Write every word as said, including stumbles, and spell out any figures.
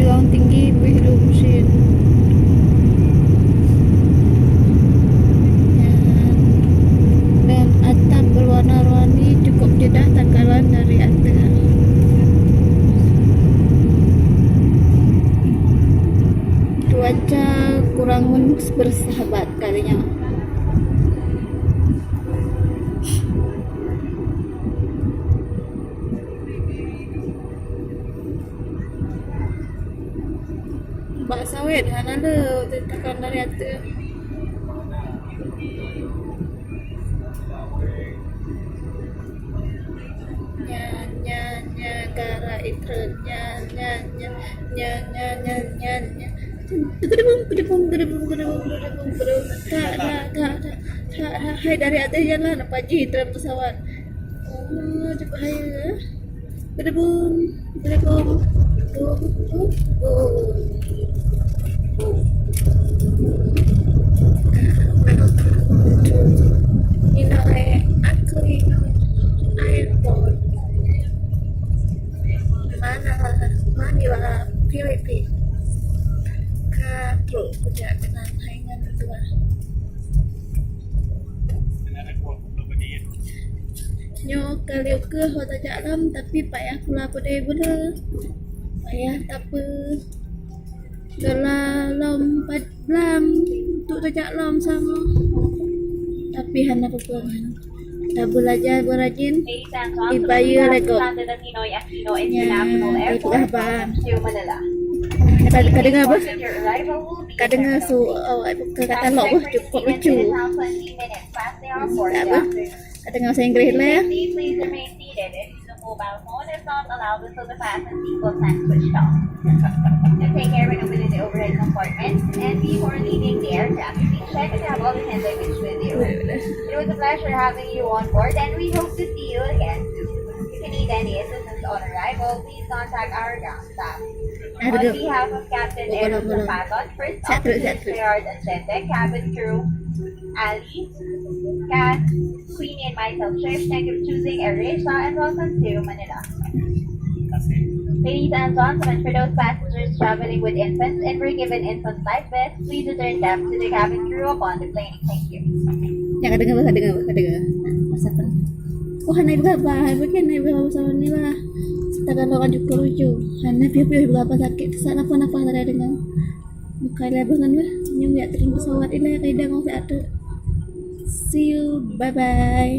Ruang tinggi beuh lom sien. Dan, dan atap berwarna-warni cukup tidak tak kalah dari ateueh. Cuaca kurang bersahabat kali nyoe. Bak sawét hana le teutekan dari ateueh. Nya, nya, nya, gara ikreut. Nya, nya, nya, nya. Gedebung, gedebung, gedebung, gedebung, gedebung, gedebung. Tak, tak, tak, tak, tak, tak. Hai, dari ateueh jalan apa jih tren pesawat. Oh, cepat hai. Gedebung, gedebung. Bung, bung, bung. Inoe, aku inoe airport. Mana, mana Filipin? Ka trok kujak keunan hai ngon dua. Nyoe ka lheueh keuh ho tajak lom, tapi payah pula peudeh beuna. Payah tapeue. Gala lom pat blang untuk tajak lom sama. Tapi hana peue-peue nyan. Tabeulajar beurajin, ibayeue lagok. Nyan, ibu abang. Ka, ka deungoe bah? Ka deungoe su, oh, ka, ka talok bah, cukup lucu. Tak bah? Ka deungoe bahasa Inggris lah ya. Mobile phone is not allowed until the fasten seatbelt sign switched off. To take care when opening the overhead compartment and before leaving the aircraft, please check if you have all the hand luggage with you. It was a pleasure having you on board, and we hope to see you again soon. If you need any assistance on arrival, please contact our ground staff. On behalf of Captain Eric Sapaton, first officer Gerard Anchete, cabin crew Ali, Kat, Queenie and myself, Trish, thank you for choosing AirAsia and welcome to Manila. Ladies and gentlemen, for those passengers traveling with infants and were given infant flight beds, please return them to the cabin crew upon deplaning. Thank you. Nyan ka deungoe, ka deungoe, ka deungoe. Masa pen. Oh, hana ibu abang, bagi hana ibu abang sama ni lah. Setakat orang cukup lucu. Hana piu-piu ibu abang sakit. Sesak napa-napa tadi deungoe. Bukai lé bah ngon weh, nyoe jak turun pesawat ilée, ka idang ngon siat teuk. See you, bye bye.